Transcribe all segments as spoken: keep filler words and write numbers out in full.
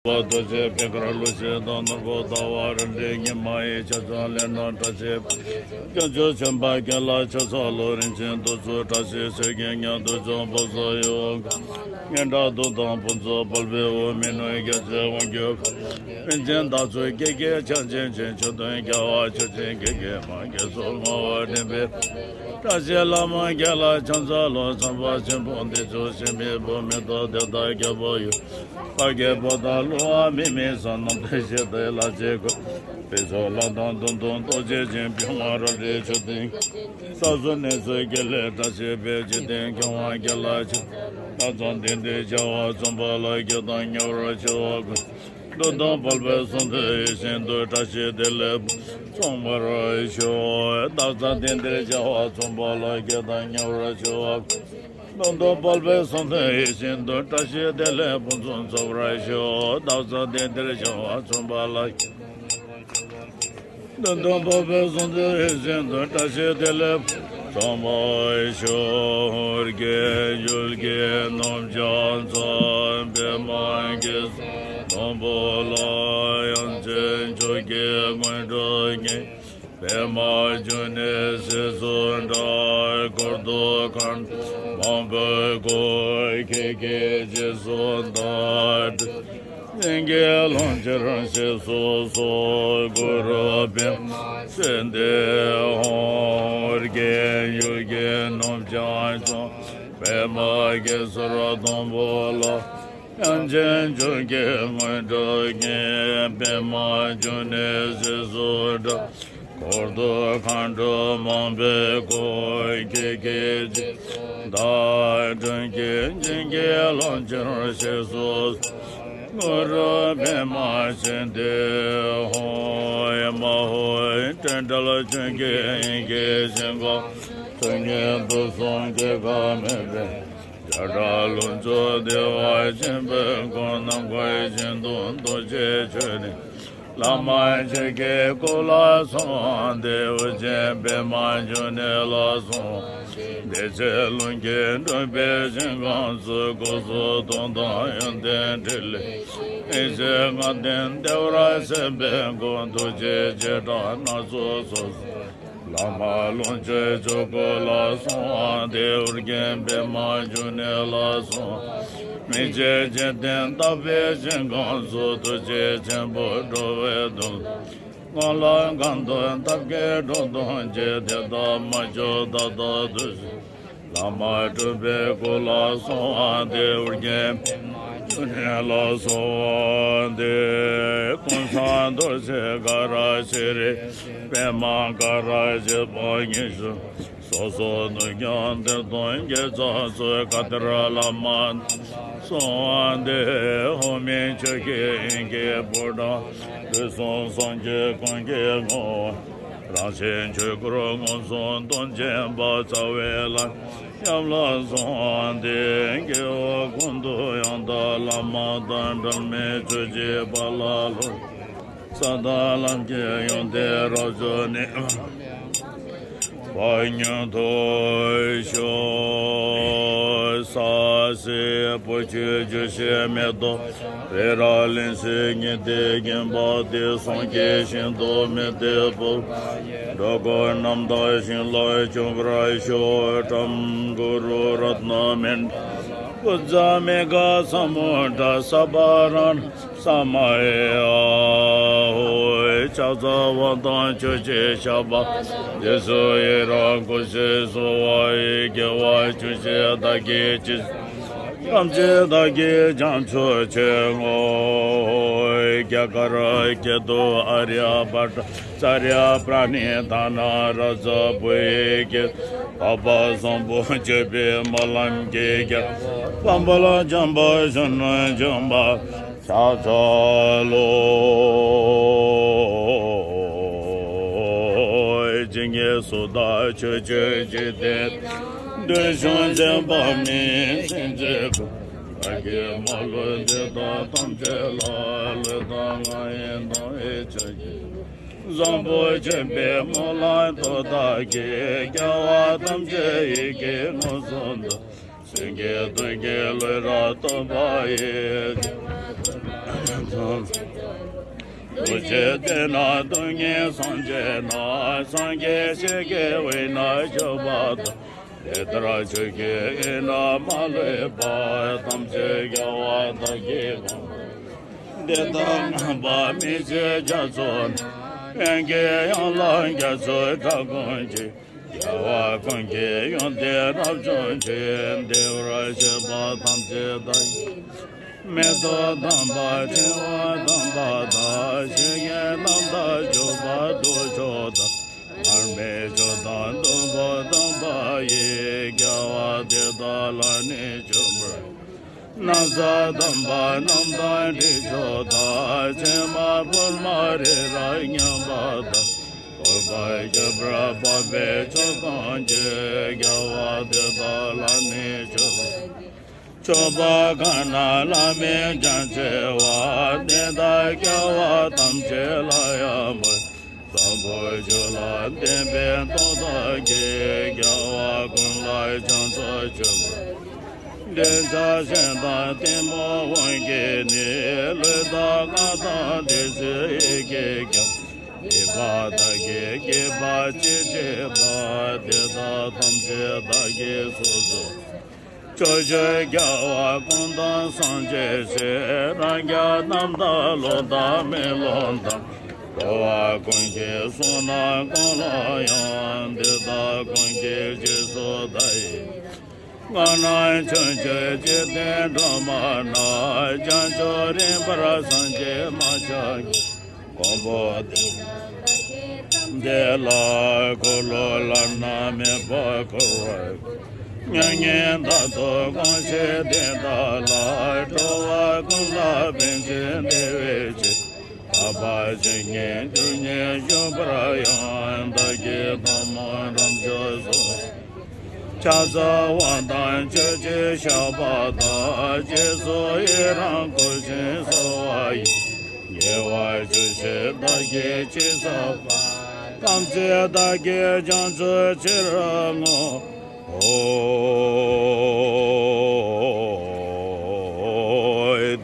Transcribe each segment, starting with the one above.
པ་རྡོ་རྗེ་བེར་དཀར་ལུ་ཞིག་དང་ནོར་བུ་ཟླ་བ་རལ་གྲི་ཉི་མ་ཡི་ཆ་ཚང་ལས་ན་བཀྲ་ཤིས་པ། སྐྱབས་མཆོག་ཆེན་པོ་དགེ་ལ་ཆོས་ཚོགས་ལུ་རིན་ཆེན་གདུགས་ཚོགས་བཀྲ་ཤིས་གསེར་གྱི་ཉང་དུ་བྱོན་པ་སོགས་ཡོད། སྙན་གྲགས་གདུགས་དང་ཕུན་ཚོགས་འཕགས་པའི་འོག་མི་ནུབ་རྒྱལ་སྲས་དབང་གྱུར། རིན་ཆེན་རྟ་མཆོག་ཀྱེ་ཀྱེ་ཕྱག་ཆེན་ཆེན་མཆོག་ཐུན་རྒྱལ་བ་མཆོག་སྦྱིན་ཀྱེ་ཀྱེ་མ་དགེ་ཚོགས་བསྔོ་བ་འདྲེན་པའི། བཀྲ་ཤིས་བླ་མ་དགེ་ལ་ཕྱག་འཚལ་ལོ། ཚངས་པ་ཆེན་པོ་འདི་ཕྱོགས་བཞུགས་མི་བུ་མེ་ཏོག་དེ་དག་རྒྱལ་པོ་ཡུལ། བར་གྱི་པོ་ཏ་ཀླུ་དབང་མི་མི་ས་རྣམ་ཐོས་སྲས་དེ་ལ་རྗེ་བཀུར། དཔེ་མཆོག་ལྷ་དང་གདུང་དང་རྡོ་རྗེ་ཅན། པདྨ་རལ་གྲི་མཆོག་ལྡན། ས་སྲུང་ནེ་ཙོ་དགེ་ལེགས་བཀྲ་ཤིས་དཔལ་གྱི་སྟེང་། ཁྱབ་པ་དགེ་ལ་ཕྱག་འཚལ་ལོ། བདག་ཀྱང་དེང་འདིར་བྱ་བ་རྩོམ་པ་ལ། སྐྱེ་དང་ཉེ་བར་འཆི་བ་ཀུན། འདོད་དང་སྤོབས་པའི་གསུང་ཐོས་ཡིད་བཞིན་དུ། བཀྲ་ཤིས་བདེ་ལེགས་ཕུན་སུམ་ཚོགས་པར་ཤོག། བདག་ཀྱང་དེང་འདིར་བྱ་བ་རྩོམ་པ་ལ། སྐྱེ་དང་ཉེ་བར་འཆི་བ་ཀུན། འདོད་དང་སྤོབས་པའི་གསུང་ཐོས་ཡིད་བཞིན་དུ། བཀྲ་ཤིས་བདེ་ལེགས་ཕུན་སུམ་ཚོགས་པར་ཤོག། བདག་ཀྱང་དེང་འདིར་བྱ་བ་རྩོམ་པ་ལ། འདོད་དང་སྤོབས་པའི་གསུང་ཐོས་ཡིད་བཞིན་དུ། བཀྲ་ཤིས་བདེ་ལེགས་ཕུན་སུམ་ཚོགས་པར་ཤོག། རྒྱལ་བའི་ཡུལ་གྱི་ནུབ་བྱང་མཚོ་པདྨ་གེ་སར་སྡོང་པོ་ལ། དབྱངས་ཅན་ཕྱོགས་ཀྱི་མངོན་སྤྲུལ་གྱིས། པདྨ་འབྱུང་གནས་ཞེས་སུ་གྲགས། འཁོར་དུ་མཁའ་འགྲོ་མང་པོས་བསྐོར། ཁྱེད་ཀྱི་རྗེས་སུ་བདག་བགྲོད། བྱིན་གྱིས་རློབ་ཕྱིར་གཤེགས་སུ་གསོལ། གུ་རུ་པདྨ་སིདྡྷི་ཧཱུྃ། རྒྱལ་བའི་ཡུལ་གྱི་ནུབ་བྱང་མཚོ་པདྨ་གེ་སར་སྡོང་པོ་ལ། དབྱངས་ཅན་ཕྱོགས་ཀྱི་མངོན་སྤྲུལ་གྱིས། པདྨ་འབྱུང་གནས་ཞེས་སུ་གྲགས། འཁོར་དུ་མཁའ་འགྲོ་མང་པོས་བསྐོར། ཁྱེད་ཀྱི་རྗེས་སུ་བདག་བགྲོད་ཀྱིས། བྱིན་གྱིས་རློབ་ཕྱིར་གཤེགས་སུ་གསོལ། གུ་རུ་པདྨ་སིདྡྷི་ཧཱུྃ། ཨེ་མ་ཧོ། སྤྲིན་བྲལ་ཆོས་ཀྱི་དབྱིངས་ཀྱི་ཞིང་ཁམས། ཐོད་རྒལ་དུས་གསུམ་སྐྱེ་འགག་མེད་པའི། བྱ་བྲག་ལྷུན་གྱིས་བདེ་བ་ཆེན་པོའི་མགོན། ནམ་མཁའི་ཞིང་དུ་རྡོ་རྗེ་ཆོས་དབྱིངས། བླ་མ་ཁྱེད་ཀྱི་སྐུ་ལ་གསོལ་བ་འདེབས། ཨོ་རྒྱན་པདྨ་འབྱུང་གནས་ལ་གསོལ་བ་འདེབས། བདེ་ཆེན་ལྷུན་གྱིས་གྲུབ་པའི་ཞིང་ཁམས་སུ། སྐུ་གསུང་ཐུགས་དང་ཡོན་ཏན་ཕྲིན་ལས། ཡེ་ཤེས་ལྔ་ལྡན་བདེ་བར་གཤེགས་པའི་མགོན། ཐུགས་རྗེའི་བྱེ་བྲག་སྣ་ཚོགས་སོ་སོར། བླ་མ་ལྷུན་གྱིས་ཕྱོགས་ཀུན་ལ་གསོལ་བ་འདེབས། ཨོ་རྒྱན་པདྨ་འབྱུང་གནས་ལ་གསོལ་བ། མི་ཕྱེད་འཇིག་རྟེན་དག་པའི་ཞིང་ཁམས་སུ། ཐུགས་རྗེ་ཆེན་པོས་འགྲོ་བའི་དོན་སྔོན་ལ་གང་དག་བདག་གིས་བསྒྲུབས་ཐམས་ཅད། དེ་དག་མ་བཅོས་ད་ལྟ་དུས་བླ་མ་གྲུབ་པའི་སྐུ་ལ་གསོལ་བ་འདེབས། ཨོ་རྒྱན་པདྨ་འབྱུང་གནས་ལ་གསོལ་བ་འདེབས། ཀུན་བཟང་རྡོ་རྗེ་ག་ར་ཤྲཱི། པདྨ་ག་ར་བཞི་པོ་ཉི་ཤུ། སོ་སོར་འདུས་ཀྱང་དེ་དང་གྱེས་མཛད་སོགས། བཀའ་གཏེར་བླ་མ་རྣམས་ལ་གསོལ་བ་འདེབས། འོག་མིན་ཆོས་ཀྱི་དབྱིངས་ཀྱི་ཕོ་བྲང་། དུས་གསུམ་སངས་རྒྱས་ཀུན་གྱི་ངོ་བོ། རང་བཞིན་ཆོས་སྐུར་མངོན་སུམ་སྟོན་མཁྱེན་པ། རྩ་བའི་བླ་མ་ཉམས་ལ་གསོལ་བ་འདེབས། དགེ་བ་ཀུན་ཏུ་ཡང་དག་བླ་མ་དང་། འབྲལ་མེད་ཆོས་ཀྱི་དཔལ་ལ་བློ། ས་དང་ལམ་གྱི་ཡོན་ཏན་རབ་འབྱོར་ནས། བག་ཉལ་དུ་ཤོག། ས་སྲིན་བུ་ཁྱུ་རྒྱུ་ཞིང་མེ་ཏོག་རི་རབ་གླིང་བཞི་ཉི་ཟླས་བརྒྱན་པ་སྟེ། སངས་རྒྱས་ཞིང་དུ་མི་ལྟོས་པ། འགྲོ་ཀུན་རྣམ་དག་ཞིང་ལ་སྤྱོད་པར་ཤོག། ཏྲཾ་གུ་རུ་རཏྣ་མཎྜལ་ཀུ་ཛ་མི་ག་ས་མུ་དྲ་ས་བ་ར་ཎ་ས་མ་ཡ་ཧོ། ཕྱག་འཚལ་བ་དང་མཆོད་ཅིང་བཤགས་པ། རྗེས་སུ་ཡི་རང་བསྐུལ་ཞིང་གསོལ་བ་ཡི། དགེ་བ་ཇི་བཞིན་བདག་གིས་ཅི་བསམ། ཐམས་ཅད་བདག་གིས་ཀྱང་ཆོས་བྱེད་ངོ་། རྒྱ་གར་སྐད་དུ། ཨཱརྱ་བྷ་ཏྲ་ཙཱརྱ་པྲ་ཎི་དྷ་ན་རཱ་ཛ་བོ་ཡི་སྐད། འཕགས་པ་བཟང་པོ་སྤྱོད་པའི་སྨོན་ལམ་གྱིས། རྒྱལ་བ་དཔལ་ལྡན་འཇམ་དཔལ་གཞོན་ནུར་བྱོན་པ། ཕྱག་འཚལ་ལོ། ཇི་སྙེད་སུ་དག་ཆོས་སྤྱོད་འཇིག་རྟེན། འདོད་ཆུང་ཆེན་པོ་མི་ཡི་སེམས་ཅན་ཀུན། བདག་གིས་མ་ལུས་འདི་དག་ཐམས་ཅད་ལ། ལུས་དང་ངག་ཡིད་དང་ཡིད་བྱ་ཆོས་བཟང་པོ་སྤྱོད་པའི་སྨོན་ལམ་མཐུ་དག་གིས། རྒྱལ་བ་ཐམས་ཅད་ཡིད་ཀྱིས་མངོན་སུམ་དུ། སེང་གེ་གདོང་གི་ལུས་རབ་བསྟོད་པ་ཡི། ཐུགས་རྗེ་བདེ་ན་སྟོང་ཉིད་སངས་རྒྱས་ན། སངས་རྒྱས་ཞིག་གི་དབུས་ན་བཞུགས་པ་དང་། དེ་ལྟར་ཆོས་ཀྱི་དབུས་ན་མ་ལུས་པ། ཐམས་ཅད་རྒྱལ་བ་དག་གིས་དགོངས། དེ་དག་ངན་པ་མི་བྱེད་རྒྱ་མཚོ་ན། དབེན་གྱི་ཡང་ལག་རྒྱ་མཚོའི་སྒྲ་ཀུན་གྱིས། རྒྱལ་བ་ཀུན་གྱི་ཡོན་ཏན་རབ་བྱུང་ཆེ། བདེ་བར་གཤེགས་པ་ཐམས་ཅད་དག་གིས། མེ་ཏོག་དམ་པ་སྤྱན་དབང་དམ་པ་དང་། བཤེས་གཉེན་རྣམས་དང་སྤྱོད་པ་དཀོན་མཆོག་དང་། མར་མེ་མཆོག་དང་སྡོང་པོ་དམ་པ་ཡིས། རྒྱལ་བ་དེ་དག་ལ་ནི་མཆོད་པར། ན་བཟའ་དམ་པ་རྣམས་དང་དྲི་མཆོག་དང་། ཕྱེ་མ་ཕུར་མ་རི་རབ་མཉམ་པ་དང་། བཀོད་པ་བརྒྱ་པར་འཕགས་པའི་མཆོག་གང་བརྗོད། རྒྱལ་བ་དེ་དག་ལ་ནི་མཆོད་པར། མཆོད་པ་གང་རྣམས་བླ་མེད་རྒྱ་ཆེ་བ། དེ་དག་སྐྱེ་བོ་ཐམས་ཅད་ལ་ཡང་མོས། བཟང་པོ་ཆོས་ལ་བརྟེན་པའི་སྟོབས་དག་གིས། རྒྱལ་བ་ཀུན་ལ་བྱང་ཆུབ་མཆོད་པར། འདོད་ཆགས་ཞེ་སྡང་གཏི་མུག་དབང་གིས་ནི། ལུས་དང་ངག་དང་བདེ་གཤེགས་ཡིད་ཀྱིས་ཀྱང་། སྡིག་པ་དག་གིས་བསྐྱེད་པ་ཅི་མཆིས་པ། དེ་དག་ཐམས་ཅད་བདག་གིས་སོ་སོར། ཕྱོགས་བཅུའི་རྒྱལ་བ་ཀུན་དང་སངས་རྒྱས་སྲས། རང་རྒྱལ་རྣམས་དང་ལོག་ལྟ་མེད་ལོག་ལྟ། འགྲོ་བ་ཀུན་གྱི་གསུང་རྣམས་གང་ལ་ཡང་། དེ་དག་ཀུན་གྱི་རྗེས་སུ་བདག་ཡི། སྔགས་རྣམས་ཆོས་སྤྱོད་འཇིག་རྟེན་སྒྲོན་མ་རྣམས། བྱང་ཆུབ་རིམ་པར་སངས་རྒྱས་མ་ཆགས་ཀྱི། མགོན་པོ་དེ་ཡང་བདག་གིས་བརྩམས་དེ་ལ། འཁོར་ལོ་བླ་ན་མེད་པ་བསྐོར་བར། མྱ་ངན་འདའ་སྟོན་གང་བྱེད་དེ་དག་ལ། འགྲོ་བ་ཀུན་ལ་ཕན་ཕྱིར་བདེ་བའི་ཕྱིར། དག་པ་བཤེས་གཉེན་རྒྱུ་གཉིས་བཞུགས་པར་ཡང་། བདག་གིས་ཐོག་མར་རབ་མཆོག་གསུངས། ཕྱག་འཚལ་བ་དང་མཆོད་ཅིང་བཤགས་པ་དང་། རྗེས་སུ་ཡི་རང་བསྐུལ་ཞིང་གསོལ་བ་ཡི། དགེ་བ་ཇི་བཞིན་བདག་གིས་ཅི་བསགས་པ། ཐམས་ཅད་བདག་གིས་ཀྱང་མཆོད་ཕྱིར་བསྔོ། འོ།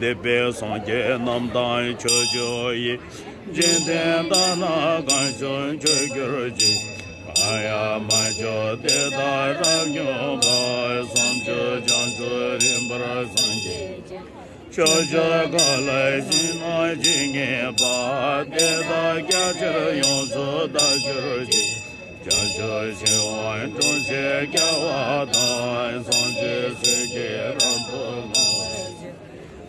འདས་པའི་སངས་རྒྱས་རྣམས་དང་ཆོས་སྤྱོད་ཡི། འཇིག་རྟེན་དག་ན་གང་བྱུང་མཆོད་གྱུར་ཅིག། གང་ཡང་མ་བྱུང་དེ་དག་རབ་མྱོང་བར། བྱང་ཆུབ་རྒྱ་མཚོ་རིམ་པར་སངས་རྒྱས། ཕྱོགས་བཅུ་འཁོར་ལོའི་ཞིང་རྣམས་ཇི་སྙེད་པ། དེ་དག་རྒྱ་ཆེར་ཡོངས་སུ་དག་གྱུར་ཅིག། བྱང་ཆུབ་ཤིང་དབང་དྲུང་ཆེ་རྒྱལ་བ་དང་། སངས་རྒྱས་སྲས་ཀྱིས་རབ་ཏུ་བསྔོ་བར་བྱ།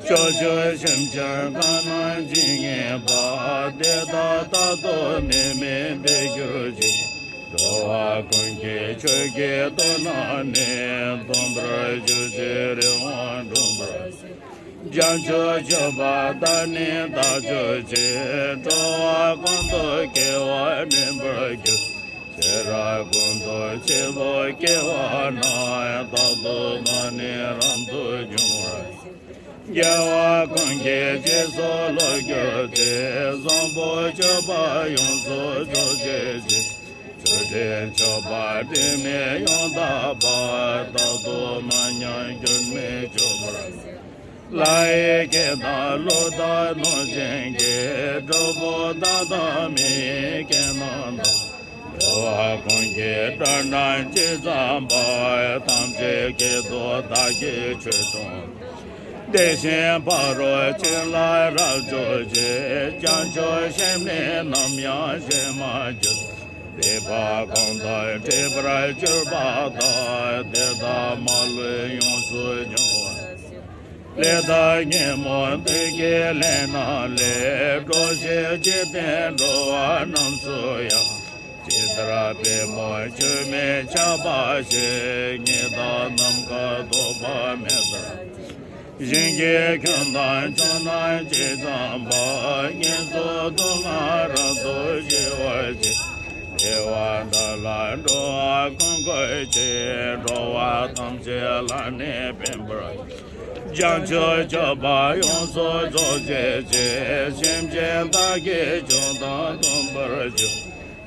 ཕྱོགས་བཅུའི་སེམས་ཅན་གང་རྣམས་ཇི་སྙེད་པ། དེ་དག་རྟག་ཏུ་ནད་མེད་བདེ་གྱུར་ཅིག། འགྲོ་བ་ཀུན་གྱི་ཆོས་ཀྱི་དོན་རྣམས་ནི། སྟོན་པར་གྱུར་ཅིག་རི་དབང་འཁྲུངས་པར་བྱ། བྱང་ཆུབ་སྤྱོད་པ་དག་ནི་དག་གྱུར་ཅིག། འགྲོ་བ་ཀུན་ཏུ་སྐྱེ་བ་འདྲེན་པར་འགྱུར། ཚེ་རབས་ཀུན་ཏུ་སྐྱེ་བོ་སྐྱེ་བ་ན། རྟག་ཏུ་བདག་ནི་རབ་ཏུ་འབྱུང་བར་བྱ། རྒྱལ་བ་ཀུན་གྱི་རྗེས་སུ་བསླུ་གྱུར་ཅིག། བཟང་པོ་སྤྱོད་པ་ཡོངས་སུ་རྫོགས་བྱེད་ཅིང་། ཆོས་དྲིན་སྤྱོད་པ་དྲི་མེད་ཡང་དག་པ། རྟག་ཏུ་མ་ཉམས་སྐྱོན་མེད་སྤྱོད་པར་བྱ། ལྷ་ཡི་སྐད་དང་ཀླུ་དང་གནོད་སྦྱིན་གྱི། གྲུལ་བུམ་དག་དང་མི་ཡི་སྐད་རྣམས་དང་། འགྲོ་བ་ཀུན་གྱི་སྒྲ་རྣམས་ཇི་ཙམ་པ། ཐམས་ཅད་སྐད་དུ་བདག་གིས་ཆོས་བསྟན། དེ་བཞིན་ཕ་རོལ་ཕྱིན་ལ་རབ་འཇུག་ཅིང་། བྱང་ཆུབ་ཤེས་མིན་ནམ་ཡང་ཞེན་མ་གྱུར། སྡིག་པ་གང་དག་སྒྲིབ་པར་གྱུར་པ་དག། དེ་དག་མ་ལུས་ཡོངས་སུ་སྦྱོང་བར་བྱ། ལས་དང་ཉོན་མོངས་བདུད་ཀྱི་ལས་རྣམས་ལས། འགྲོ་ཕྱིར་འཇིག་རྟེན་འགྲོ་བ་རྣམས་སུ་ཡང་། ཇི་ལྟར་པད་མོ་ཆུ་མིག་ཆགས་པ་བཞིན། ཉི་ཟླ་ནམ་མཁའ་ཐོགས་པ་མེད་པར་བྱ། ཞིང་གི་ཁྱོན་དང་ཕྱོགས་རྣམས་ཇི་ཙམ་པ། དམྱལ་སོགས་སྡུག་བསྔལ་རབ་ཏུ་ཞི་བར་བྱེད། བདེ་བ་དག་ལ་འགྲོ་བ་ཀུན་འགོད་ཅིང་། འགྲོ་བ་ཐམས་ཅད་ལ་ནི་ཕན་པར་བྱ། བྱང་ཆུབ་སྤྱོད་པ་ཡོངས་སུ་རྫོགས་བྱེད་ཅིང་། སེམས་ཅན་དག་གི་སྐྱོན་དང་སྡོམ་པར་བྱ།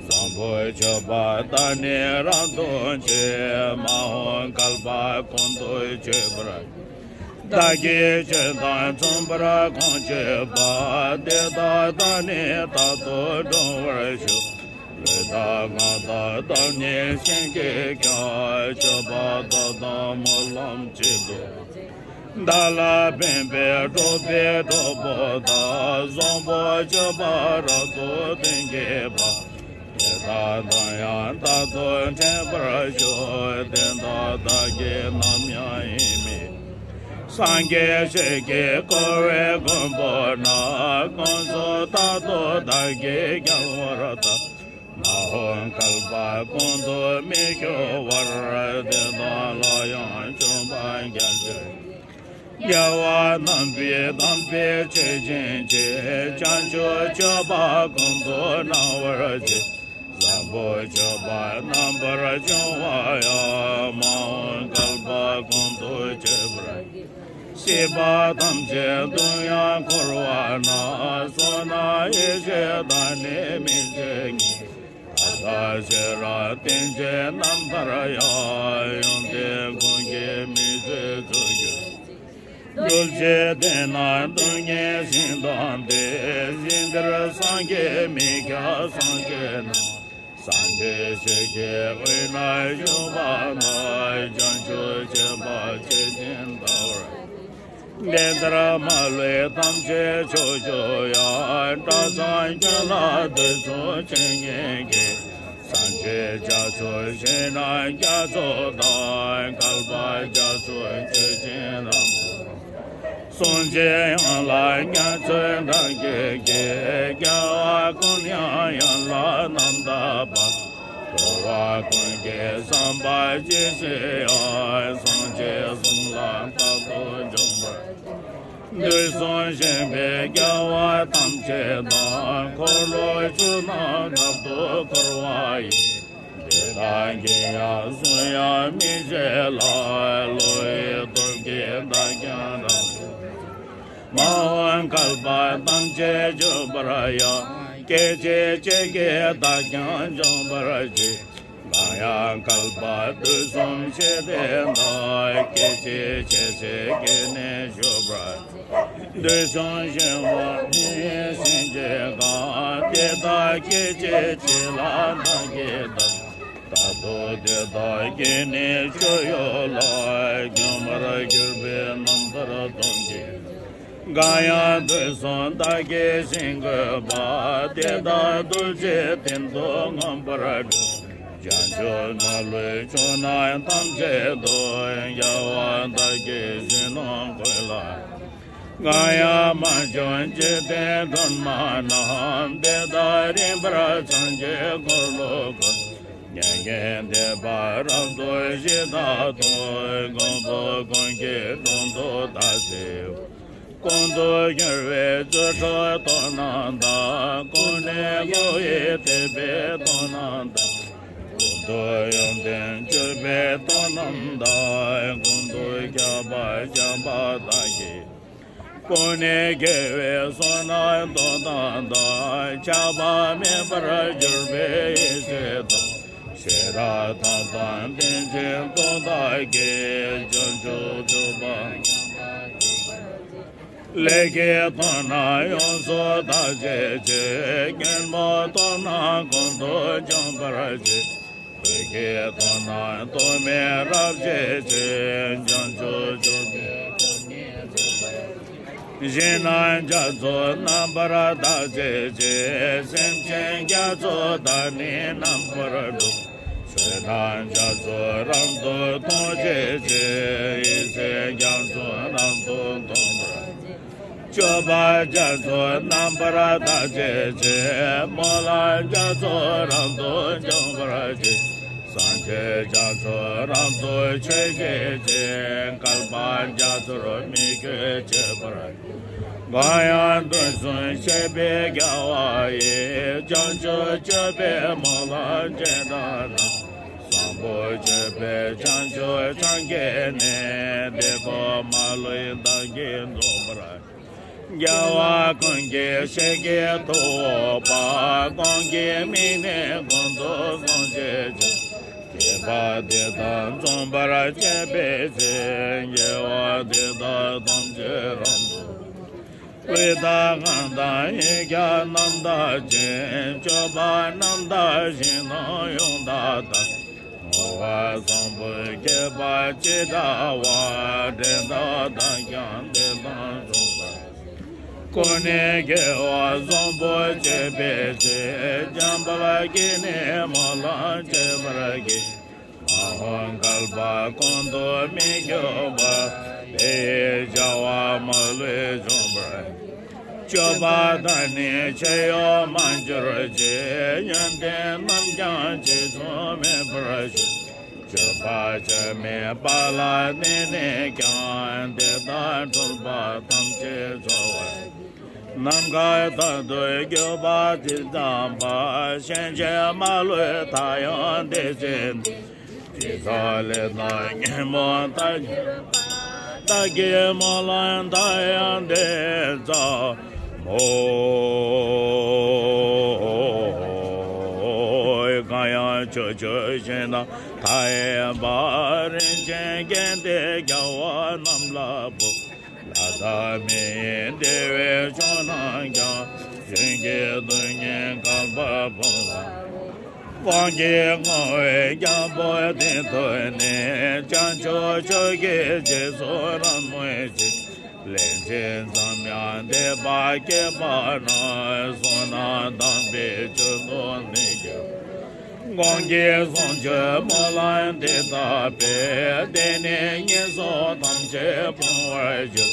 བཟང་པོ་སྤྱོད་པ་དག་ནི་རབ་ཏུ་སྤྱད། མ་འོངས་བསྐལ་པ་ཀུན་ཏུ་སྤྱོད་པར་བྱ། བདག་གིས་ཆོས་དང་མཚུངས་པར་གང་སྤྱོད་པ། དེ་དག་བདག་ནི་རྟག་ཏུ་སྒྲུབ་པར་ཞུ། ལུས་དང་ངག་དང་སྟོབས་ཉིད་བྱིན་གྱིས་ཀྱང་། སྤྱོད་པ་དག་དང་སྨོན་ལམ་གཅིག་ཏུ། བདག་ལ་ཕན་པའི་གྲོགས་པའི་གྲོགས་པོ་དག་བཟང་པོ་སྤྱོད་པ་རབ་ཏུ་སྟོན་གྱིས་པ། དེ་དག་དང་ཡང་རྟག་ཏུ་འཕྲད་པར་ཤོག་དེ་དག་བདག་གིས་ནམ་ཡང་ཡིད་མི། སངས་རྒྱས་ཆོས་ཀྱིས་བསྐོར་བའི་མགོན་པོ་རྣམས། ཀུན་ཏུ་རྟག་ཏུ་བདག་གིས་བསྐྱང་བར་བལྟ། མ་འོངས་བསྐལ་པ་ཀུན་ཏུ་མི་སྐྱོ་བར། དེ་དག་ལ་ཡང་སྤྱོད་པ་རྒྱ་ཆེར། རྒྱལ་བ་རྣམ་པའི་དམ་པའི་ཆོས་བྱིན་གྱིས། བྱང་ཆུབ་སྤྱོད་པ་ཀུན་ཏུ་སྣང་བར་བྱེད། བཟང་པོ་སྤྱོད་པ་རྣམ་པར་སྦྱོང་བ་ཡང་། མ་འོངས་བསྐལ་པ་ཀུན་ཏུ་སྤྱོད་པར་བགྱི། སྲིད་པ་ཐམས་ཅད་དུ་ཡང་འཁོར་བ་ན། བསོད་ནམས་ཡེ་ཤེས་དང་ནི་སྨིན་བྱེད་ཉིད། ད་ལྟ་ཕྱི་རབས་རྟེན་ཅན་རྣམ་ཐར་ཡང་། ཡོན་ཏན་ཀུན་གྱི་མིག་རྩེར་འཛུགས་གྱུར། གདུལ་བྱའི་དོན་རྣམས་སྟོང་ཉིད་ཤིང་དང་འདྲ། ཞིང་འདིར་སངས་རྒྱས་མི་སྐྱ་སངས་རྒྱས་རྣམས། སངས་རྒྱས་ཆོས་ཀྱི་དབུས་ན་བཞུགས་པ་དག་བྱང་ཆུབ་སྤྱོད་པ་ཇི་བཞིན་བལྟ་བར། འདི་ལྟར་མ་ལུས་ཐམས་ཅད་ཕྱོགས་བཅུ་ཡང་། གྲངས་མེད་ཀུན་ལ་དུས་གསུམ་འཆད་ཉན་གྱིས། སངས་རྒྱས་རྒྱ་མཚོ་ཞིང་རྣམས་རྒྱ་མཚོ་དང་། བསྐལ་པ་རྒྱ་མཚོ་ཆུ་ཆེན་རྣམས་སུ། གསུང་ཆེན་ཡན་ལག་མཉམ་ཚུལ་གྲགས་ཀྱི་དཀྱིལ། རྒྱལ་བ་ཀུན་དབྱངས་ཡན་ལག་རྣམ་དག་པ། འགྲོ་བ་ཀུན་གྱི་བསམ་པ་ཇི་བཞིན་དབྱངས། སངས་རྒྱས་གསུང་ལ་རྟག་ཏུ་འཇུག་པར། དུས་གསུམ་གཤེགས་པའི་རྒྱལ་བ་ཐམས་ཅད་དང་། འཁོར་ལོ་བཅུ་རྣམས་རབ་ཏུ་བསྐོར་བ་ཡི། དེ་དག་གིས་ཡང་གསུང་དབྱངས་མི་ཆད་ལ། གློ་བའི་སྟོབས་ཀྱིས་བདག་ཀྱང་རབ་ཏུ། མ་འོངས་བསྐལ་པ་ཐམས་ཅད་འཇུག་པར་ཡང་། སྐད་ཅིག་གཅིག་གིས་བདག་ཀྱང་འཇོམས་པར་བྱེད། གང་ཡང་བསྐལ་པ་དུས་གསུམ་ཞིང་དེ་ན། སྐད་ཅིག་གཅིག་ཕྱིར་སྐྱེས་ནས་བཞུགས་པར། དུས་གསུམ་གཤེགས་པ་ཉིད་ཡིན་ཕྱིན་ཆད་ཀྱང་། དེ་དག་སྐད་ཅིག་གཅིག་ལ་བདག་གིས་བལྟ། རྟག་ཏུ་དེ་དག་སྐྱེས་ནས་སྤྱོད་ཡུལ་ལ། འཇོམས་པར་གྱུར་པའི་རྣམ་ཐར་སྟོང་གི། གང་ཡང་དུས་གསུམ་བདག་གིས་ཤིང་བཀོད་པ། དེ་དག་གདུལ་བྱའི་དོན་དུ་མངོན་པར་བསྒྲུབ། བྱང་ཆུབ་མ་ལུས་ཕྱོགས་རྣམས་ཐམས་ཅད་དུ། རྒྱལ་བ་བདག་གིས་ཞིང་རྣམས་བཀོད་ལ། གང་ཡང་མ་བྱོན་འཇིག་རྟེན་སྒྲོན་མ་རྣམས། དེ་དག་རིམ་པར་སངས་རྒྱས་འཁོར་ལོ་བསྐོར། མྱ་ངན་འདས་པ་རབ་ཏུ་ཞི་དྲག་ཏུ། མགོན་པོ་ཀུན་གྱི་དྲུང་དུ་བདག་གསོལ། ཀུན་ཏུ་སྦྱོར་བའི་རྩིབས་ཁྲོད་སྟོན་ནམ་བདག་ཀུན་ནས་བསླུ་བའི་དད་པས་སྟོན་ནམ་བདག་ཀུན་ཏུ་ཡོན་ཏན་བརྗོད་པས་སྟོན་ནམ་བདག་ཀུན་ཏུ་ཁྱབ་པ་བྱམས་པ་དག་གིས། ཀུན་ནས་དགེ་བའི་བསོད་ནམས་སྟོན་ནམ་བདག་ཆགས་པ་མེད་པར་གྱུར་པའི་ཡེ་ཤེས་དང་། ཤེས་རབ་ཐབས་དང་ཏིང་འཛིན་སྟོབས་དག་གིས། བྱང་ཆུབ་སྤྱོད་པ་ལས་ཀྱི་དོན་རྣམས་ཡོངས་སུ་དག་བྱེད་ཅིང་། ཉོན་མོངས་སྟོབས་རྣམས་ཀུན་ཏུ་འཇོམས་པར་བྱེད། འདོད་ཀྱི་དོན་རྣམས་སྟོབས་མེད་རབ་བྱེད་ཅིང་། བྱང་ཆུབ་སྤྱོད་པའི་སྟོབས་ཀྱིས། ཞིང་རྣམས་རྒྱ་མཚོ་རྣམ་པར་དག་བྱེད་ཅིང་། སེམས་ཅན་རྒྱ་མཚོ་དག་ནི་རྣམ་པར་སྒྲོལ། ཆོས་རྣམས་རྒྱ་མཚོ་རབ་ཏུ་མཐོང་བྱེད་ཅིང་། ཡེ་ཤེས་རྒྱ་མཚོ་རབ་ཏུ་མཐོང་བར། སྤྱོད་པ་རྒྱ་མཚོ་རྣམ་པར་དག་བྱེད་ཅིང་། སྨོན་ལམ་རྒྱ་མཚོ་རབ་ཏུ་འཇོམས་པར་བྱེད། སངས་རྒྱས་རྒྱ་མཚོ་རབ་ཏུ་མཆོད་བྱེད་ཅིང་། བསྐལ་པ་རྒྱ་མཚོར་མི་སྐྱོ་བྱེད་པར། གང་ཡང་དུས་གསུམ་གཤེགས་པའི་རྒྱལ་བ་ཡི། བྱང་ཆུབ་སྤྱོད་པའི་སྨོན་ལམ་ཅི་འདྲ་ན། བཟང་པོ་སྤྱོད་པས་བྱང་ཆུབ་སངས་རྒྱས་ནས། འདི་ཀོ་མ་ལུས་བདག་གིས་རྫོགས་པར། རྒྱལ་བ་ཀུན་གྱི་ཞལ་གྱི་ཐུ་བོ་པ། གང་གི་མིང་ནི་ཀུན་ཏུ་བཟང་བྱེད་ཅིང་། དེ་ པ་དེ་དག་འཛོམས་པར་བྱེད་པའི་ཕྱིར། དགེ་བ་འདི་དག་ཐམས་ཅད་རབ་ཏུ། བའི་མཐའ་གང་དག་ཡིད་ཀྱང་རྣམ་དག་ཅིང་། སྤྱོད་པ་རྣམ་དག་ཞིང་དང་ཡོན་བདག་དང་། བསྔོ་བ་བཟང་པོ་བསྐྱེད་པ་ཇི་འདྲ་བ། འདྲེན་དག་དག་ཀྱང་དེ་དང་མཚུངས་པར། ཀུན་ནས་དགེ་བ་བཟང་པོ་སྤྱད་པའི་ཕྱིར། འཇམ་དཔལ་གྱིས་ནི་སྨོན་ལམ་བཅས་པར་བགྱི། མ་འོངས་བསྐལ་པ་ཀུན་ཏུ་མི་འགྱུར་བར། དེ་ཡི་བྱ་བ་མ་ལུས་འབྱུང་བར། སྤྱོད་པ་དག་ནི་ཕྱིར་ཡོང་མ་གྱུར་ཅིག །ཡོན་ཏན་རྣམས་ཀྱང་ཅི་བྱུང་མེད་པར་ཤོག །སྤྱོད་པ་ཆ་མེད་པ་ལ་གནས་ནས་ཀྱང་། དེ་དག་འཁྲུལ་པ་ཐམས་ཅད་སོལ་བར། ནམ་མཁའ་ལྟར་དུ་གྱུར་པ་དྲི་ཙམ་པ། ཕྱིན་ཅི་མ་ལོག་མཐའ་ཡང་དེ་བཞིན་ཏེ། དྲི་ཟ་ལས་དང་ཉོན་མོངས་མཐའ་གྱུར་པ། བདག་གིས་སྨོན་ལམ་མཐའ་ཡང་དེ་བསྩལ་མོ། གང་ཡང་ཕྱོགས་བཅུའི་ཞིང་རྣམས་མཐའ་ཡས་པ། རིན་ཆེན་གན་དེ་རྒྱལ་བ་རྣམས་ལ་ཕུལ། ལྷ་དང་མི་ཡི་བདེ་བའི་མཆོག་རྣམས་ཀྱང་། གཞན་གྱི་སྡུག་བསྔལ་བསྐལ་པར་སྤོང་བར། དབང་གིས་བསྔོ་བའི་རྒྱལ་པོ་དེ་ཐོས་ནས། བྱང་ཆུབ་མཆོག་གི་རྗེས་སུ་རབ་མོས་ཤིང་། ལན་ཅིག་ཙམ་ཡང་དད་པ་བསྐྱེད་པ་ན། བསོད་ནམས་དམ་པའི་མཆོག་ཏུ་ནི་གྱུར། གང་གིས་བཟུང་ཕྱིར་སྨོན་ལམ་འདི་བཏབ་པས། དེ་ནི་ངན་སོང་ཐམས་ཅད་སྤོང་བར་འགྱུར།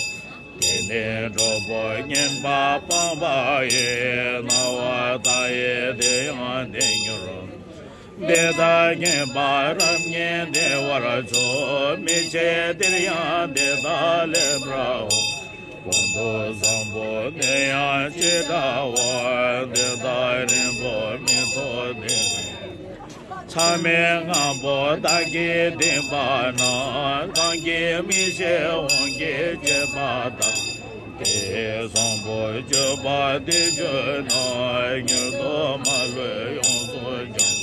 དེ་ནས་གྲོགས་པོ་ངན་པ་སྤངས་པ་ཡིས། སྣང་བ་མཐའ་ཡས་དེ་ཡང་དེར་གྱུར། དེ་དག་ངན་པ་རབ་ངན་བདེ་བར་གྱུར། མི་ཕྱེད་དེར་ཡང་དེ་དག་ལེགས་པར་འོང་། ཀུན་ཏུ་བཟང་པོ་དེ་ཡང་ཇི་འདྲ་བ། དེ་དག་རིང་པོར་མི་ཐོགས་དེ་ནས། མཚམས་མེད་ལྔ་པོ་དག་གིས་བསྟེན་པ་ན། གང་གིས་མི་ཤེས་དབང་གིས་བྱས་པ་དག །དེ་བཟང་པོ་སྤྱོད་པ་དེ་བརྗོད་ན། མྱུར་དུ་མ་ལུས་ཡོངས་སུ་བྱང་།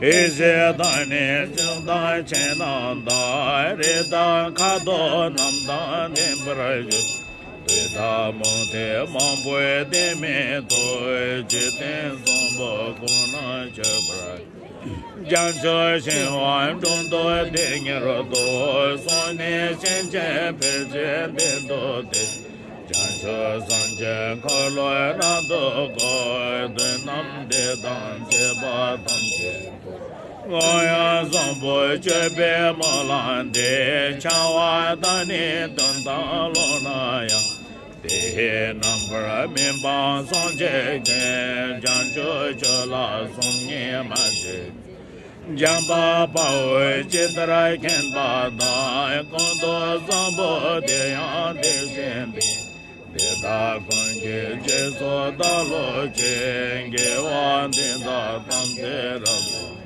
ཡེ་ཤེས་དང་ནི་བྱམས་དང་མཁྱེན་རྣམས་དང་། རིགས་དང་ཁ་དོག་རྣམས་དང་ལྡན་པར་གྱུར། དུས་དང་རྨོངས་དད་མང་པོས་དེ་མིན་ཐོས། འཇིག་རྟེན་བཟང་པོ་ཀུན་ལ་སྤྱོད་པར། བྱང་ཆུབ་ཤིང་དབང་དྲུང་དུ་དེ་ཉིད་དུ། སོང་ནས་སེམས་ཅན་ཕལ་ཆེར་བདེ་དོ་སྟེ། བྱང་ཆུབ་སེམས་ཅན་འཁོར་ལོ་རབ་ཏུ་བསྐོར། དུས་རྣམས་བདེ་དང་བྱེད་པ་ཐམས་ཅད། དངོས་ཡང་བཟང་པོ་སྤྱོད་པའི་སྨོན་ལམ་འདི། བྱ་བ་དང་ནི་དོན་དང་ལོག་ན་ཡང་། དེ་ཡི་རྣམ་པར་སྨིན་པ་སངས་རྒྱས་མཁྱེན། བྱང་ཆུབ་སྤྱོད་ལ་སོམ་ཉི་མ་བྱེད། འཇམ་དཔལ་དཔའ་བོས་ཇི་ལྟར་མཁྱེན་པ་དང་། ཀུན་ཏུ་བཟང་པོ་དེ་ཡང་དེ་བཞིན་ཏེ། དེ་དག་ཀུན་གྱི་རྗེས་སུ་བདག་སློབ་ཅིང་། དགེ་བ་འདི་དག་ཐམས་ཅད་རབ་ཏུ།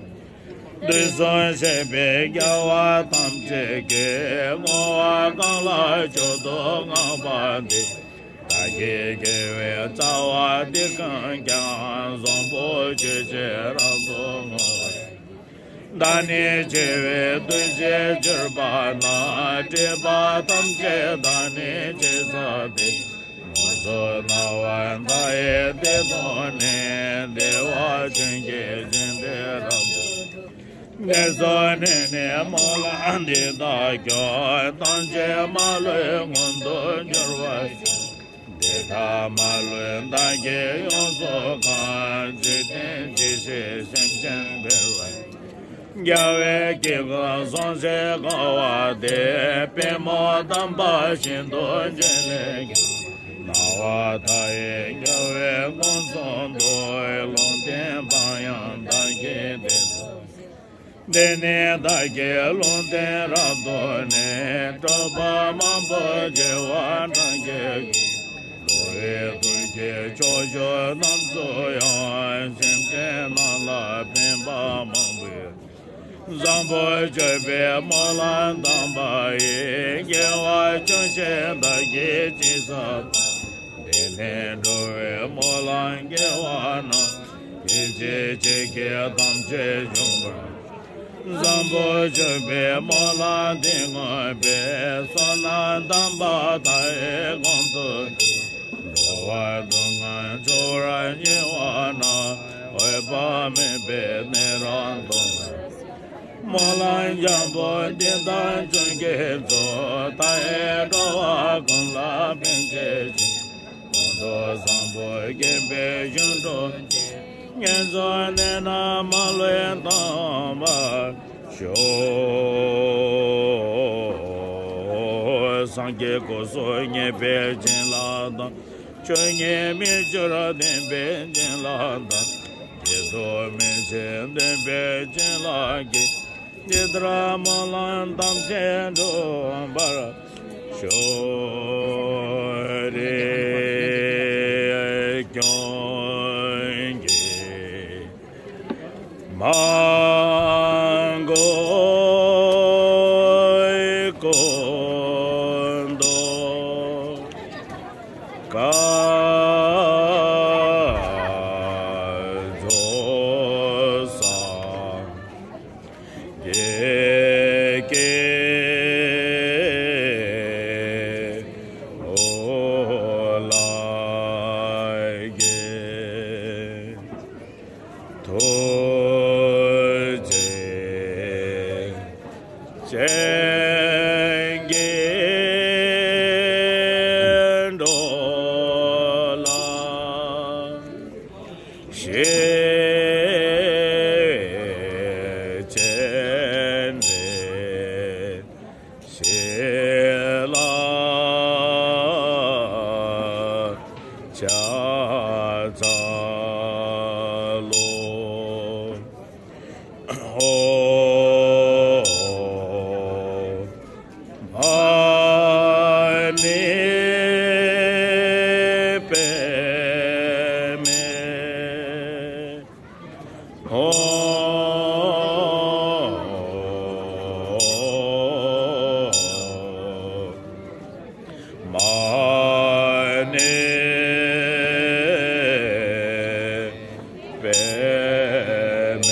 དུས་གསུམ་གཤེགས་པའི་རྒྱལ་བ་ཐམས་ཅད་ཀྱིས། བསྔོ་བ་གང་ལ་མཆོག་ཏུ་བསྔགས་པ་འདི། བདག་གི་དགེ་བའི་རྩ་བ་འདི་ཀུན་ཀྱང་། བཟང་པོ་སྤྱོད་ཕྱིར་རབ་ཏུ་བསྔོ་བར། བདག་ནི་འཆི་བའི་དུས་ཀྱི་གྱུར་པ་ན། སྒྲིབ་པ་ཐམས་ཅད་བདག་ནི་ཕྱེ་ས་སྟེ། མངོན་སུམ་སྣང་བ་མཐའ་ཡས་དེ་མཐོང་ནས། བདེ་བ་ཅན་གྱི་ཞིང་དེ་རབ་ཏུ། དེ་ཚུ་ནི་ནི་སྨོན་ལམ་འདི་དག་ཀྱང་། ཐམས་ཅད་མ་ལུས་མངོན་དུ་འགྱུར་བར་ཤོག །དེ་དག་མ་ལུས་བདག་གིས་ཡོངས་སུ་གང་། འཇིག་རྟེན་གྱི་ཕྱིར་སེམས་ཅན་འཕེལ་བར། རྒྱལ་བའི་དཀྱིལ་འཁོར་ཟང་ཟིང་བསྐོར་བ་དེར། པདྨོ་དམ་པ་ཤིན་ཏུ་འཇིགས་ལས་ཀྱང་། སྣང་བ་མཐའ་ཡས་རྒྱལ་བའི་དབང་གསུང་དུ། ལུང་བསྟན་པ་ཡང་བདག་གིས་དེར། དེ་ནས་བདག་གིས་ལུང་བསྟན་རབ་ཐོས་ནས། གྲུབ་པ་མང་པོ་བགྱི་བ་གྲངས་ཀྱིས་ཀྱང་། འགྲོ་བའི་དོན་གྱི་ཕྱོགས་བཅུ་རྣམས་སུ་ཡང་། སེམས་ཅན་རྣམས་ལ་ཕན་པ་མང་པོས། བཟང་པོ་སྤྱོད་པའི་སྨོན་ལམ་བཏབ་པ་ཡིས། དགེ་བ་ཅུང་ཞིག་བདག་གིས་ཅི་བསགས་པ། དེ་ལས་འགྲོ་བའི་སྨོན་ལམ་དགེ་བ་རྣམས། དེ་ཕྱིར་ཁྱེད་ཀྱིས་ཐམས་ཅད་འབྱུང་བར། བཟང་པོ་སྤྱོད་པའི་སྨོན་ལམ་འདི་བསྔོས་པས། བསོད་ནམས་དམ་པ་མཐའ་ཡས་ཀུན་ཏུ་འགྲོ་བ་སྡུག་བསྔལ་འཁྱོལ་བར་བགྱི་བ་ན། འོད་དཔག་མེད་པའི་གནས་རབ་ཏུ། སྨོན་ལམ་རྒྱལ་པོ་འདི་དག་ཀུན་གྱི་གཙོ། མཐའ་ཡས་འགྲོ་བ་ཀུན་ལ་ཕན་བྱེད་ཅིང་། ཀུན་ཏུ་བཟང་པོ་བསྐྱེད་པའི་གཞུང་གྲུབ་ཅིང་། ངན་སོང་གནས་རྣམས་མ་ལུས་སྟོངས་པར་ཤོག། སངས་རྒྱས་སྐུ་གསུམ་བརྙེས་པའི་བྱིན་རླབས་དང་། ཆོས་ཉིད་མི་འགྱུར་བདེན་པའི་བྱིན་རླབས་དང་། བདེ་སྟོང་མི་ཕྱེད་བདེན་པའི་བྱིན་རླབས་ཀྱིས། ཇི་ལྟར་སྨོན་ལམ་ཐམས་ཅད་འགྲུབ་པར་ཤོག། རིགས་ཀུན་གྱི་མ་གོས་ཀུན་ཏུ་དཀར་ཕྱོགས་བཟང་། དགེ་དགེ་འོ་ལ་དགེ། ཐུགས་རྗེ་ཅན་གྱིས་འགྲོ་ལ། ཤེས་བྱའི་འདྲེན་བྱེད་ལ། ཕྱག་འཚལ་ལོ། ཨོ། མ་ཎི་པདྨེ། ཨོ། མ་ཎི་པདྨེ།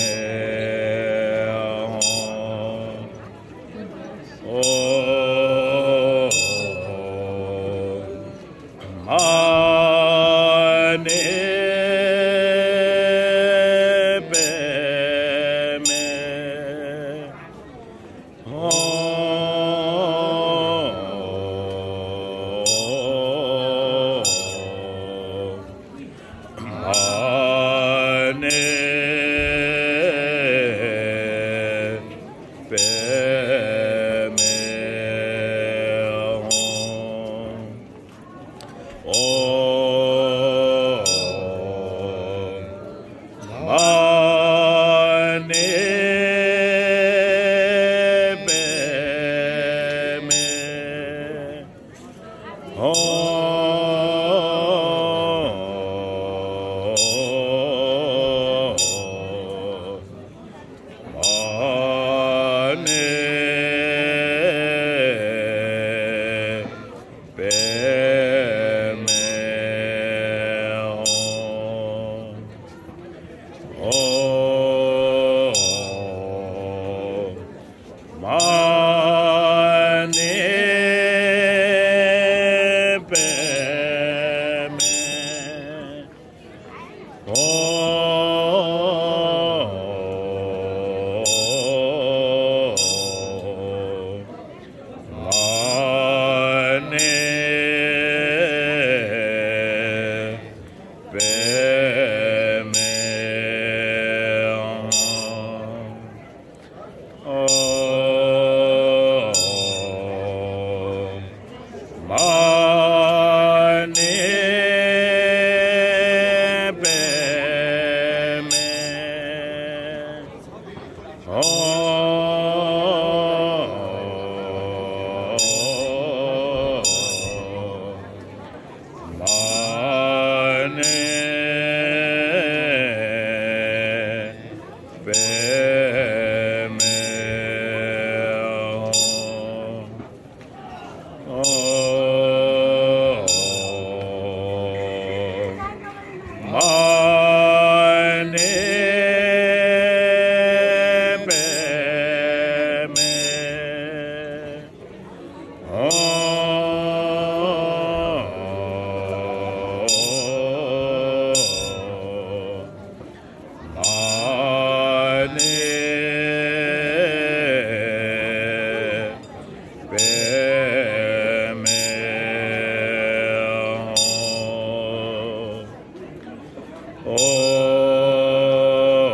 ཨོ།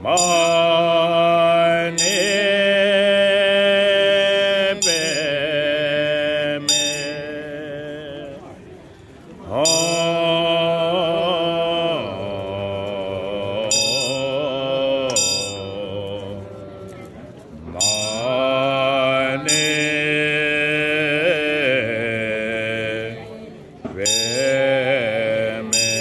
མ་ཎི་པདྨེ། ཨོ། མ་ཎི་པདྨེ།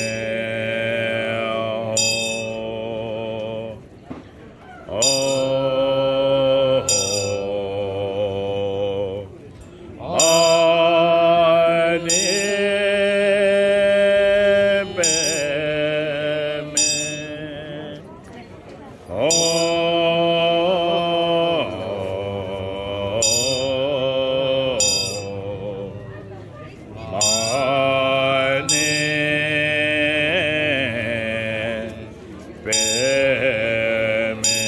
ཨོ། ཨོ། མ་ཎི་པདྨེ།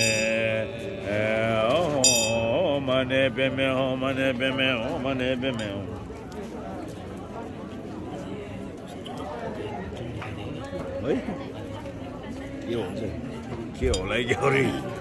ཨོ། མ་ཎི་པདྨེ། ཨོ། མ་ཎི་པདྨེ། ཨོ། མ་ཎི་པདྨེ། ཨོ། མ་ཎི་པདྨེ། ཨོ། ཨེ། ཡོ། ཁྱེད་འོ་ལ་ཡོ་རེད།